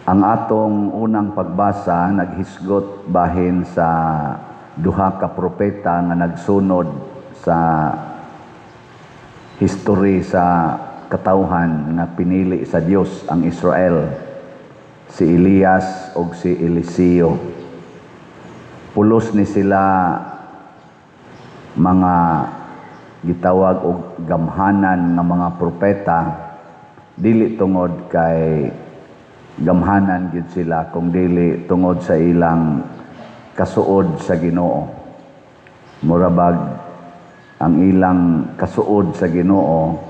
Ang atong unang pagbasa naghisgot bahin sa duha ka propeta nga nagsunod sa history sa katawhan nga pinili sa Dios, ang Israel, si Elias ug si Eliseo. Pulos ni sila mga gitawag og gamhanan nga mga propeta, dili tungod kay gamhanan gyud sila, kung dili tungod sa ilang kasuod sa Ginoo. Mura bag ang ilang kasuod sa Ginoo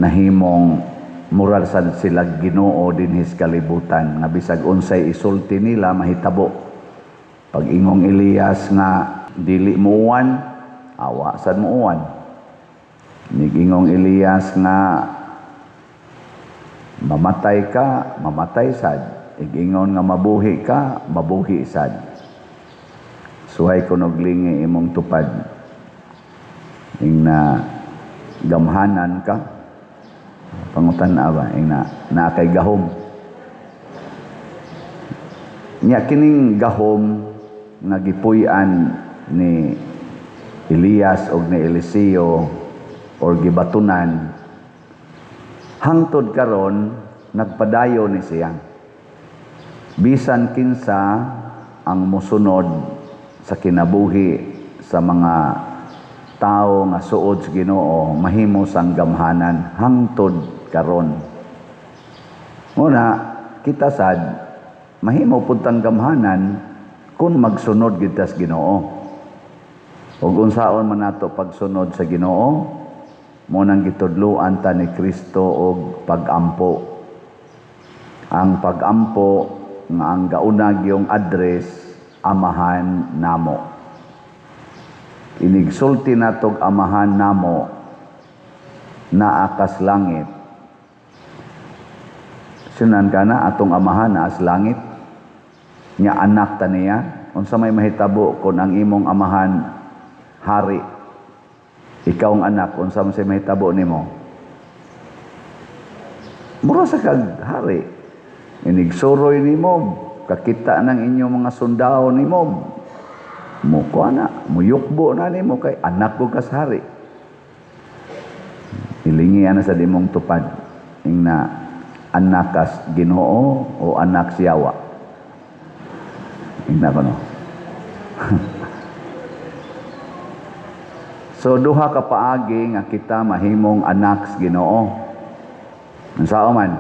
nahimong mura sad sila Ginoo dinhis kalibutan nga bisag unsay isulti nila, mahitabo. Pag ingong Elias nga dili muuwan, awa sad muuwan. Nigingong Elias nga mamatay ka, mamatay sad. Igingon nga mabuhi ka, mabuhi sad. Suhay kunog lingi imong tupad. Ing na gamhanan ka, pangutan ba, ing na naa kay gahom. Nya kining gahom nga gipuy-an ni Elias og ni Eliseo or gibatunan, hangtod karon nagpadayon ni siya. Bisan kinsa ang mosunod sa kinabuhi sa mga tao nga suod sa Ginoo, mahimo sang gamhanan hangtod karon. Muna kita sad mahimo pud tang gamhanan kung magsunod gid ta sa Ginoo. Ug unsaon man nato pagsunod sa Ginoo? Mo nang gitudloan ta ni Kristo og pag-ampo. Ang pag-ampo nga ang gaunag yung address, Amahan namo. Inigsulti natog Amahan namo naa kas langit. Sinan ka na atong Amahan naa sa langit. Nya anak ta niya. Unsa may mahitabo kung ang imong amahan hari? Ikaw ang anak, unsa man say mahitabo nimo? Mura sa kag hari. Inigsuroy nimo, kakita ng inyong mga sundao nimo. Mukuha na, muyukbo na nimo kay anak ko kas hari. Ilingi na sa dimong tupad. Ing na anak kas Ginoo o anak siyawa. Ing na ko no. So duha ka paagi nga kita mahimong anak sa Ginoo. Unsa man?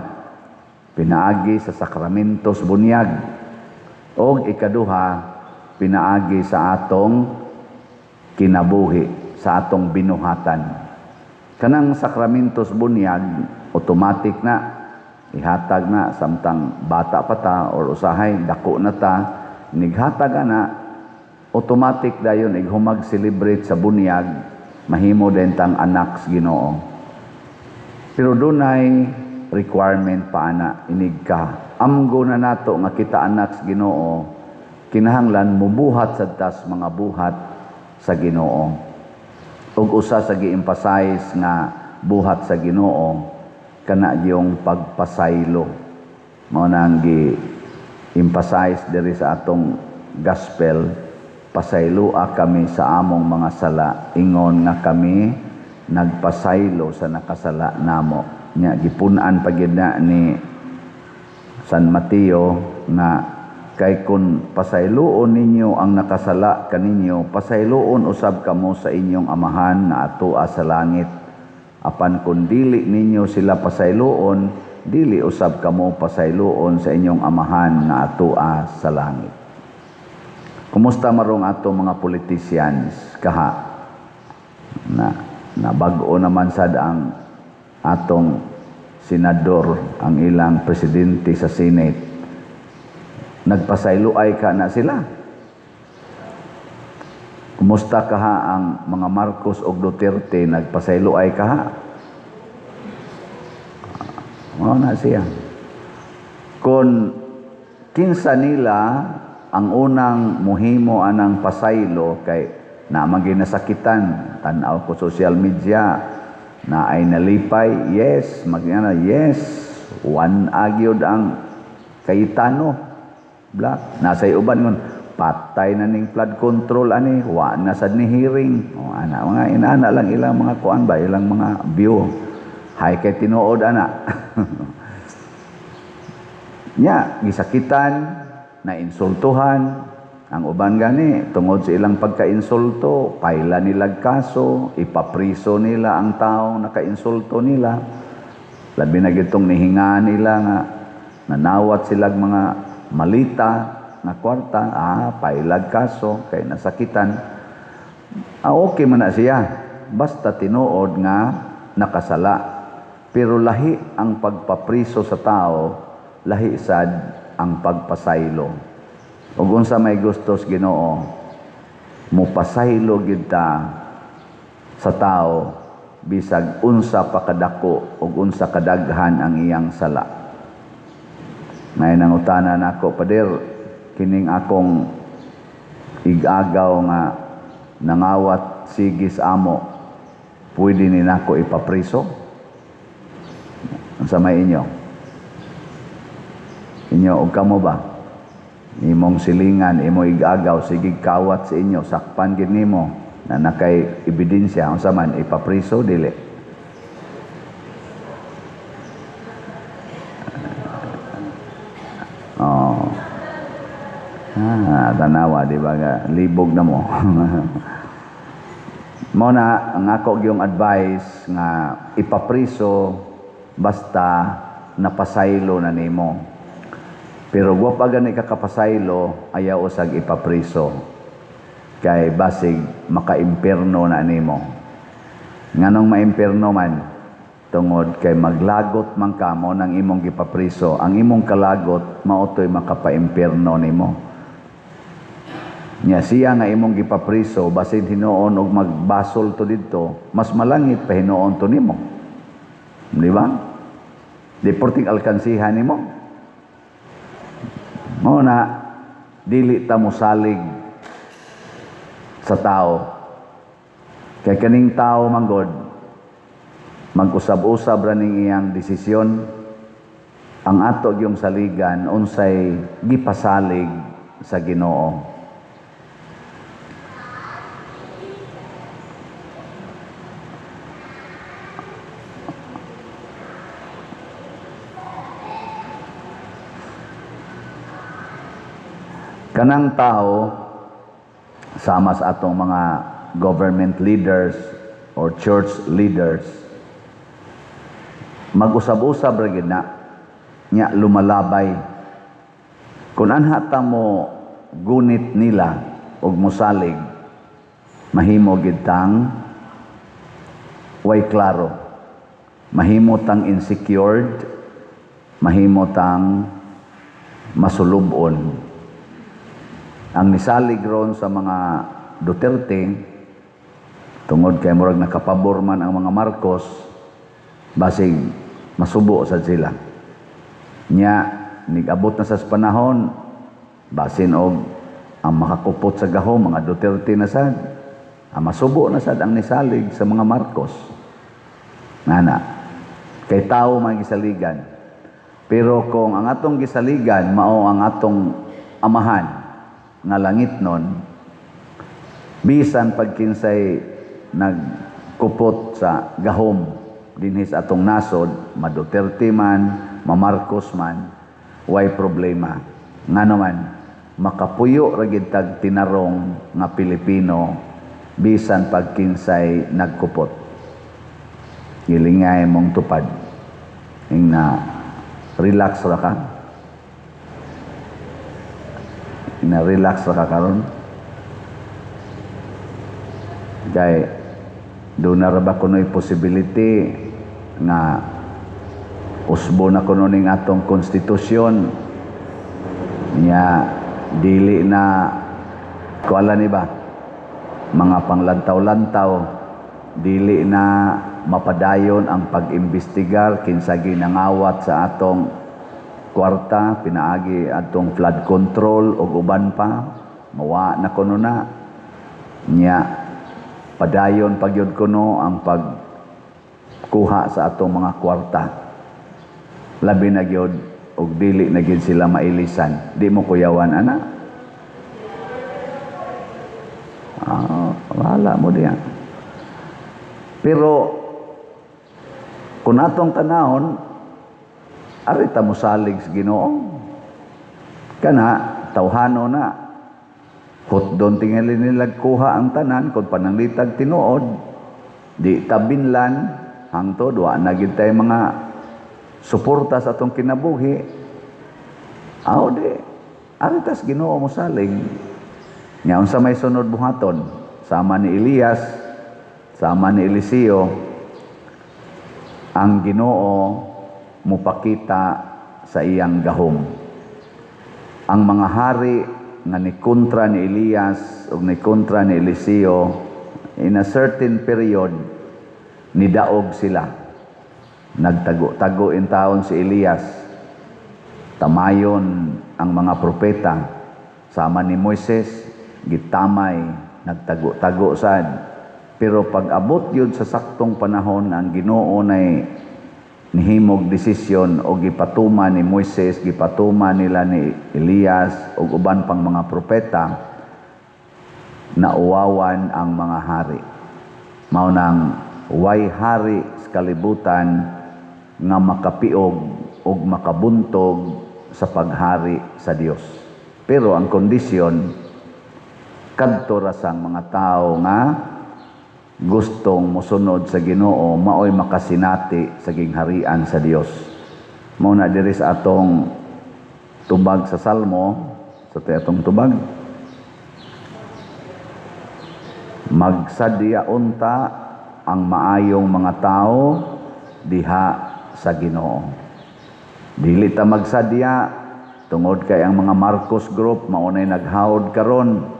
Pinaagi sa sakramentos bunyag. Og ikaduha, pinaagi sa atong kinabuhi, sa atong binuhatan. Kanang sakramentos bunyag, automatic na ihatag na samtang bata pa ta or usahay dako na ta, nighatag na, automatic dayon ighumag celebrate sa bunyag, mahimo din tang anak sa Ginoo. Pero dunay requirement pa ana. Inig ka amgo na nato nga kita anak sa Ginoo, kinahanglan mubuhat sad tas mga buhat sa Ginoo. Ug usa sa gi-emphasize nga buhat sa Ginoo kana yung pagpasaylo. Mao na ang gi-emphasize diri sa atong gospel: "Pasayloa kami sa among mga sala, ingon nga kami nagpasaylo sa nakasala namo." Nya gipun-an pa gyud na ni San Mateo nga kay kun pasayloon ninyo ang nakasala kaninyo, pasayloon usab kamo sa inyong Amahan nga atoa sa langit. Apan kun dili ninyo sila pasayloon, dili usab kamo pasayloon sa inyong Amahan nga atoa sa langit. Kumusta marong ato mga politicians kaha? Na nabag-o naman sad ang atong senador, ang ilang presidente sa Senate. Nagpasayloay ka na sila. Kumusta kaha ang mga Marcos og Duterte, nagpasayloay kaha? Mao na siya. Kung kinsa nila ang unang muhimo anang pasaylo, kay na ginasakitan, tan-aw ko social media na ay nalipay, yes, magyana, yes, one agyod ang Cayetano Black. Nasa uban ngon patay na ning flood control ani, wa na sad ni hearing. O ana mga inana lang ilang mga kuan ba, ilang mga view. Hay kay tinuod ana. Nya gisakitan, na insultuhan ang uban gani tungod sa ilang pagkainsulto, paila nila kaso, ipapriso nila ang taong nakainsulto nila. Labi na gitong nihinga nila nga nanawat silag mga malita nga kwarta, pailag kaso kay nasakitan. Okay man na siya basta tinuod nga nakasala. Pero lahi ang pagpapriso sa tao, lahi sad ang pagpasaylo. Ug unsa may gustos Ginoo, mupasaylo gyud ta sa tao bisag unsa pa kadako ug unsa kadaghan ang iyang sala. Nay nangutana nako, "Pader, kining akong igagaw nga nangawat sigis amo, pwede ni nako ipapriso?" Unsa may inyo? Inyo og kamo ba? Imong silingan, imo igagaw, sige kawat sa inyo, sakpan gid nimo na nakay ebidensya, unsa man, ipapriso dili? Oh. Tanawa di ba nga libog na mo. Mo na ang ako gyung advice nga ipapriso basta napasaylo na nimo. Pero wa pa gani ka kapasaylo, ayaw usag ipapriso. Kay basig makaimpierno na nimo. Nganong maimpierno man? Tungod kay maglagot man kamo ng imong gipapriso, ang imong kalagot mao to'y makapaimpierno nimo. Nya siya nga imong gipapriso, basin hinuon og magbasol to didto, mas malangit pa hinuon to nimo. Di ba? Di porting alkansihan nimo. Mao na dili ta mosalig sa tao. Kay kaning tao manggod mag-usab-usab ra ning iyang desisyon. Ang ato gyung saligan unsay gipasalig sa Ginoo. Kanang tao sama sa atong mga government leaders or church leaders, mag-usab-usab ra gid na nya lumalabay. Kung anha ta mo gunit nila og mosalig, mahimo gid tang way klaro, mahimo tang insecured, mahimo tang masulubon. Ang nisalig ron sa mga Duterte, tungod kay murag nakapabor man ang mga Marcos, basig masubo sad sila. Nya nigabot na sa panahon, basin og ang makakupot sa gahom mga Duterte na sad, ang masubo na sad ang nisalig sa mga Marcos. Nana, kay tao man gisaligan. Pero kung ang atong gisaligan mao ang atong amahan nga langit nun, bisan pagkinsay nagkupot sa gahom dinhi sa atong nasod, ma-Duterte man, ma-Marcos man, way problema. Ngano man, makapuyo ra gid tag tinarong nga Pilipino bisan pagkinsay nagkupot. Gilingay mong tupad. Ing na relax ra ka. Na relax ra ka karon. Kay doon na ra ba kuno'y possibility nga usbo na kuno ning atong konstitusyon nya dili na kuala ni ba mga panglantaw-lantaw, dili na mapadayon ang pag-imbestigar kinsa ginangawat sa atong kwarta pinaagi atong flood control ug uban pa, mawa na kuno na nya padayon pagyud kuno ang pagkuha sa atong mga kwarta. Labi na gyud ug dili na gid sila mailisan. Di mo kuyawan ana? Ah, wala mo diya. Pero kung atong tanahon, ari ta mosalig sa Ginoo. Kana tawhano na. Hutdon tingali nila kuha ang tanan kung pananglitag tinuod, di tabinlan hangtod wa na gid tay mga suporta sa atong kinabuhi. Aw di, ari tas Ginoo mosalig. Nya unsa may sunod buhaton? Sama ni Elias, sama ni Eliseo, ang Ginoo mupakita sa iyang gahom. Ang mga hari nga ni kontra ni Elias ug ni kontra ni Eliseo, in a certain period nidaog sila. Nagtago-tago in taon si Elias. Tamayon ang mga propeta sama ni Moises, gitamay, nagtago-tago sad. Pero pag abot yun sa saktong panahon, ang Ginoo nay nihimog desisyon o gipatuma ni Moises, gipatuma nila ni Elias ug uban pang mga propeta, nauwawan ang mga hari. Mao nang way hari sa kalibutan nga makapiog ug makabuntog sa paghari sa Dios. Pero ang kondisyon, kadto ra sang mga tao nga gustong mosunod sa Ginoo, maoy makasinati sa gingharian sa Dios. Mao na diri sa atong tubag sa Salmo, sa atong tubag, magsadya unta ang maayong mga tao diha sa Ginoo. Dili ta magsadya tungod kay ang mga Marcos Group maunay naghawod karon.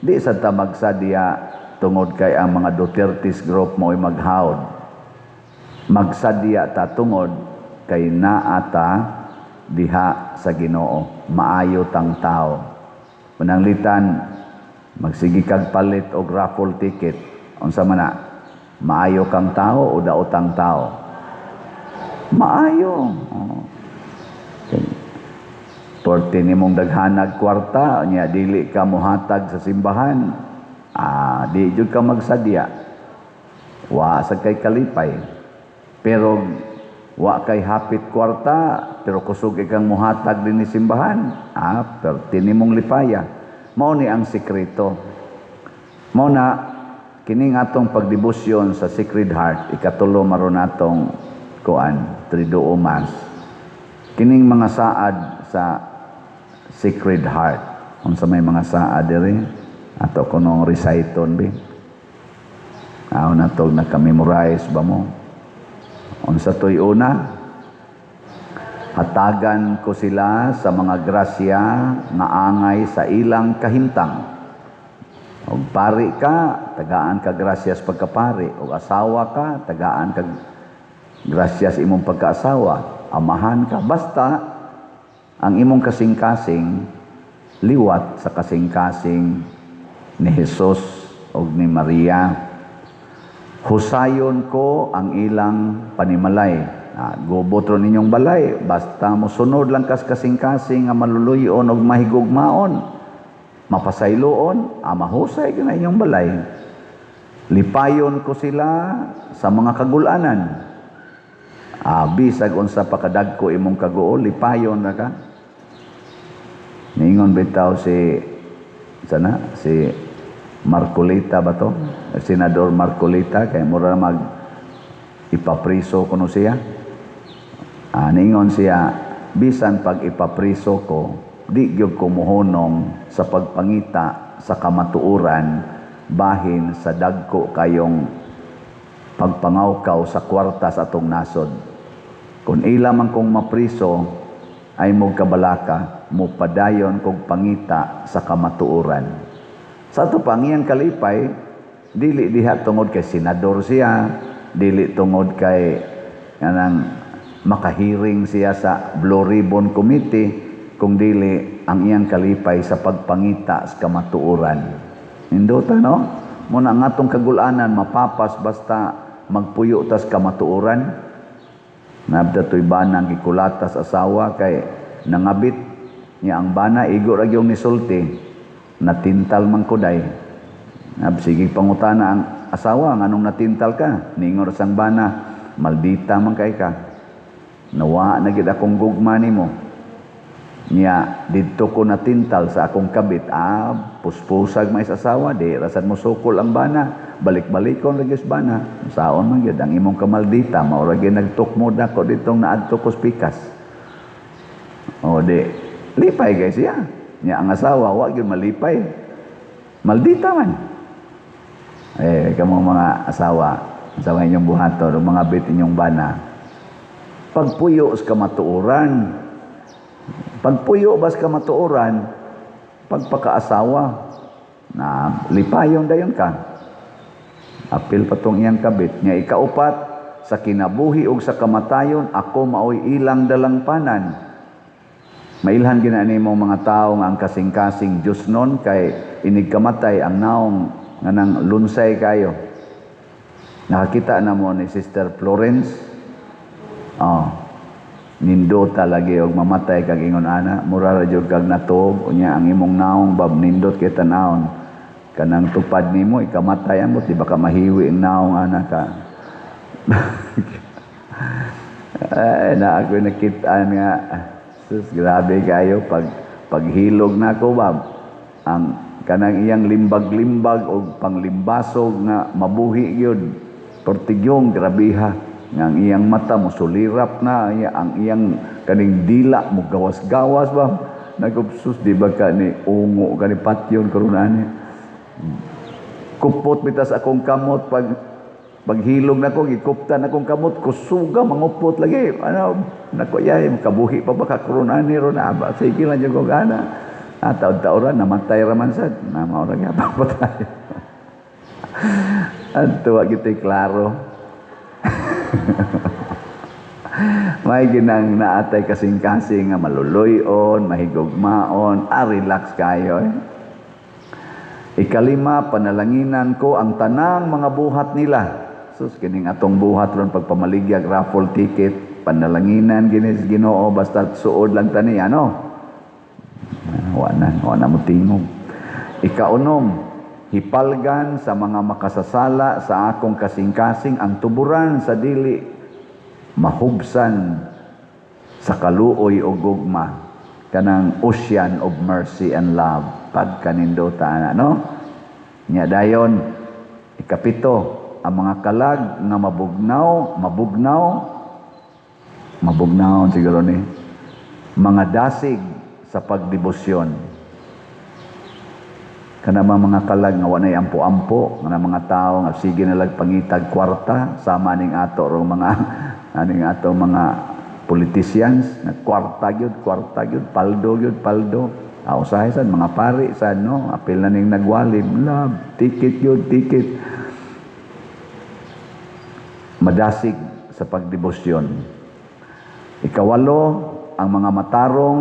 Di sad ta magsadya tungod kay ang mga Duterte's Group mao'y maghawod. Magsadya ta tungod kay naa ta diha sa Ginoo, maayo tang tao. Pananglitan magsige kag palit og raffle ticket, unsa man na? Maayo kang tao o daotang tao? Maayo. Oh. Okay. Porte nimong daghanag kwarta, nya dili ka mohatag sa simbahan, di jud ka magsadya. Wa sa kay kalipay. Pero wa kay hapit kwarta, pero kusog ikang mohatag din ni simbahan, perti nimong lipaya. Mao ni ang sekreto. Mao na kining atong pagdebosyon sa Sacred Heart, ikatulo maron atong kuan, Triduum Mass. Kining mga saad sa Sacred Heart. Unsa may mga saad diri? Ato kunong reciton bi. Aw na tog naka-memorize ba mo? Unsa toy una? Hatagan ko sila sa mga grasya nga angay sa ilang kahimtang. Og pari ka, tagaan ka grasyas pagkapari. Og asawa ka, tagaan ka grasyas imong pagkaasawa. Amahan ka. Basta ang imong kasing-kasing liwat sa kasing-kasing ni Jesus og ni Maria. Husayon ko ang ilang panimalay. Gubot ron ninyong balay, basta mosunod lang kas kasing-kasing nga maluluyon og mahigugmaon, mapasayloon, mahusay na inyong balay. Lipayon ko sila sa mga kagulanan. Bisag unsa pa kadagko imong kaguol, lipayon ra ka. Niingon bitaw si sana si Marcoleta ba to? Senador Marcoleta, kay mura mag ipapriso kuno siya. Niingon siya, bisan pag ipapriso ko, di gyud ko mohonong sa pagpangita sa kamatuoran bahin sa dagko kayong pagpangawkaw sa kwarta sa atong nasod. Kung ila man kong mapriso, ay mo kabalaka, mo padayon kog pangita sa kamatuoran. Sa ato pa, ang iyang kalipay, dili diha tungod kay senador siya, dili tungod kay kanang makahiring siya sa Blue Ribbon Committee, kung dili ang iyang kalipay sa pagpangita sa kamatuoran. Nindota, no? Muna ang atong kagulanan mapapas basta magpuyo tas kamatuoran. Nabda to'y banang gikulata sa asawa kay nangabit niya. Ang bana igo ra gyud nisulti, "Natintal man ko day." Nab sige, pangutana ang asawa, "Nganong natintal ka?" Ningor sang bana, "Maldita man kay ka. Nawa na gid akong gugma nimo. Nya didto ko natintal sa akong kabit." Ah, puspusag may sa asawa, di rasan mo sukol ang bana. Balik-balikon lagi sa bana. "Saon man gyud ang imong kamaldita, mao ra gyud nagtukmod ako ditong naadto ko sa pikas." O di lipay guys siya. Nya ang asawa wa gyud malipay. Maldita man. Eh, kamo mga asawa, sa inyong buhaton, o mga bit inyong bana. Pagpuyo sa kamatuoran, pagpuyo bas kamatuoran, pagpakaasawa, na lipayon dayon ka. Apil pa tong iyang kabit. Nya ikaupat, sa kinabuhi ug sa kamatayon, ako maoy ilang dalangpanan. Mailhan gina nimo mga tao nga ang kasing-kasing Diyos nun kay inig kamatay ang naong nga nang lunsay kayo. Nakakita na mo ni Sister Florence. Oh, nindota lagi og mamatay kag ingon ana, mura ra jud kag natuog. Unya ang imong naong bab nindot kay tan-awon, kanang tupad nimo ikamatay, amot di ba ka mahiwi ang naong ana ka? Ay, na ako nakita nga, sus, grabe kayo. Pag paghilog na ako bab, ang kanang iyang limbag-limbag og panglimbasog nga mabuhi gyud, pertigyong grabiha nga ang iyang mata mo sulirap na iya, ang iyang kaning dila mo gawas-gawas ba. Nagupsus, di ba ka ni ungo ka ni patyon karon ani? Kupot bitas akong kamot. Pag paghilog nako, gikuptan akong kamot, kusuga mangupot lagi. Ano nako yay, kabuhi pa ba ka karon ani ron? Aba, sige lang jud ko gana. Ah, taud-tauran namatay ra man sad na, mao ra gyapon patay. Adto wa gito'y klaro. May ginang naatay kasing-kasing nga maluloy-on, mahigugmaon, ah, relax kayo eh. Ikalima, panalanginan ko ang tanang mga buhat nila. Sus, kining atong buhat ron pagpamaligyag raffle ticket, panalanginan ginis Ginoo basta suod lang tani ano. Ah, wa na mo tingog. Ikaunom, hipalgan sa mga makasasala sa akong kasing-kasing ang tuburan sa dili mahubsan sa kaluoy o gugma, kanang ocean of mercy and love pagkanindota na, no? Nya dayon ikapito, ang mga kalag nga mabugnaw, mabugnaw, mabugnaw siguro ni mga dasig sa pagdebosyon, kana mga kalag nga wanay ampo-ampo, nga mga tao nga sige na lag pangitag kwarta, sama ning ato rong mga aning ato mga politicians nga kwarta gyud, kwarta gyud, paldo gyud, paldo. Ah, usahay sad mga pari sad, no? Apil na ning nagwalim, love ticket gyud, ticket. Madasig sa pagdebosyon. Ikawalo, ang mga matarong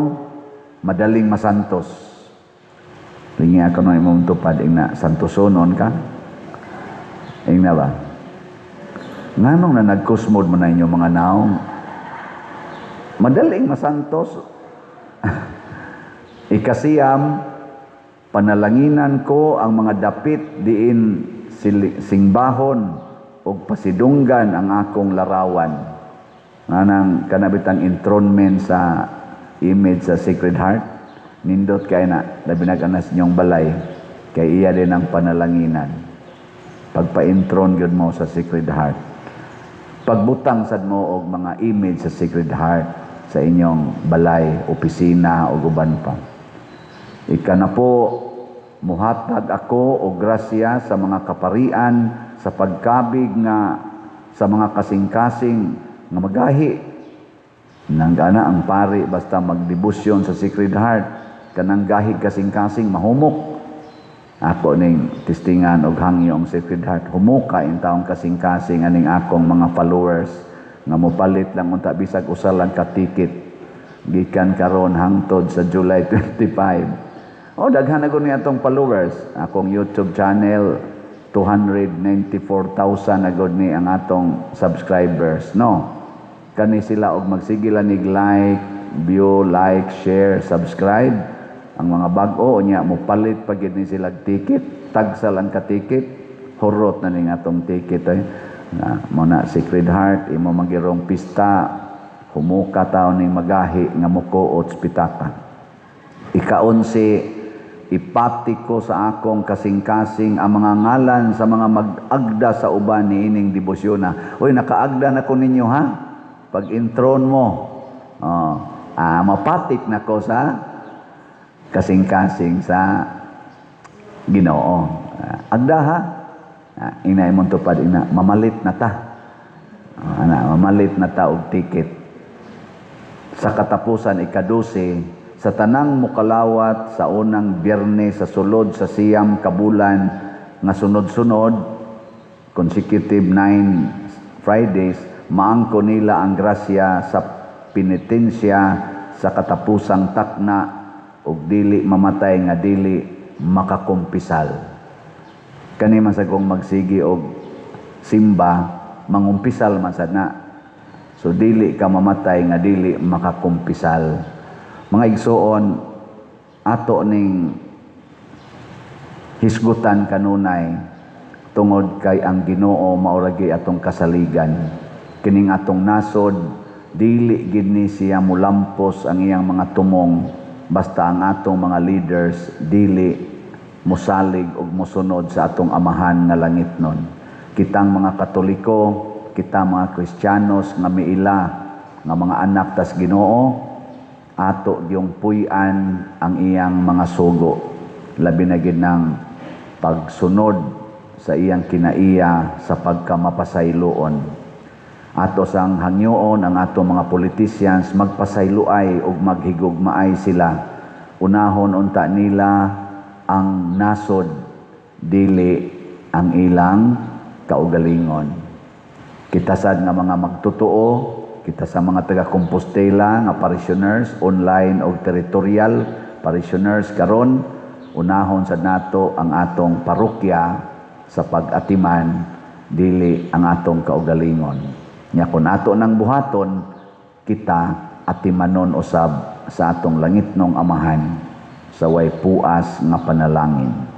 madaling masantos. Lingi ako no imong tupad, ing na santosonon ka. Ing na ba? Nganong na nagkusmod mo na inyong mga naong? Madaling masantos. Ikasiyam, panalanginan ko ang mga dapit diin singbahon og pasidunggan ang akong larawan. Anang kanabitang enthronement sa image sa Sacred Heart, nindot kay na, labi na kanas inyong balay, kay iya din ang panalanginan. Pagpa-enthrone gyud mo sa Sacred Heart. Pagbutang sad mo og mga image sa Sacred Heart sa inyong balay, opisina o uban pa. Ika na po, muhatag ako og grasya sa mga kaparian sa pagkabig nga sa mga kasing-kasing nga magahi. Nang gana ang pari basta magdebosyon sa Sacred Heart, kanang gahig kasing-kasing mahumok. Ako ning testingan og hangyo ang Sacred Heart, humuka in taong kasing-kasing aning akong mga followers nga mopalit lang unta bisag usa lang ka ticket gikan karon hangtod sa July 25. Oh, daghan na gud ni atong followers. Akong YouTube channel, 294,000 na gud ni ang atong subscribers, no? Kani sila og magsige nig like, view, like, share, subscribe. Ang mga bag-o unya mopalit pa gid ni sila ticket, tagsa lang ka ticket, hurot na ning atong ticket ay. Na mo na Sacred Heart imo magirong pista, humuka taon ning magahi nga mukuot sa pitaka. Ikaonse, ipati ko sa akong kasing-kasing ang mga ngalan sa mga mag-agda sa uban niining debosyona. Uy, nakaagda na ko ninyo ha. Pag intron mo, oh, mapatik na ko sa kasing-kasing sa Ginoo. Agda ha. Ina imong tupad ina, mamalit na ta. Ana, mamalit na ta og ticket. Sa katapusan, ikadose, sa tanang mukalawat sa unang Biyernes sa sulod sa 9 ka bulan nga sunod-sunod, consecutive 9 Fridays, maangko nila ang grasya sa penitensya sa katapusang takna ug dili mamatay nga dili makakumpisal. Kani man sa kung magsigi og simba, mangumpisal man sad na. So dili ka mamatay nga dili makakumpisal. Mga igsoon, ato ning hisgutan kanunay tungod kay ang Ginoo mauragi atong kasaligan. Kining atong nasod, dili gid ni siya mulampos ang iyang mga tumong basta ang atong mga leaders dili musalig og musunod sa atong Amahan nga langitnon. Kitang mga Katoliko, kita mga Kristiyanos nga miila nga mga anak tas Ginoo, ato gyung puy-an ang iyang mga sugo, labi na gid ng pagsunod sa iyang kinaiya sa pagkamapasayloon. Ato sang hangyoon ang ato mga politicians magpasayloay ug maghigugmaay sila. Unahon unta nila ang nasod, dili ang ilang kaugalingon. Kita sad nga mga magtotoo, kita sa mga taga Compostela nga parishioners online o territorial parishioners karon, unahon sad nato ang atong parokya sa pag-atiman, dili ang atong kaugalingon. Nya kun ato nang buhaton, kita atimanon usab sa atong langitnong Amahan sa way puas nga panalangin.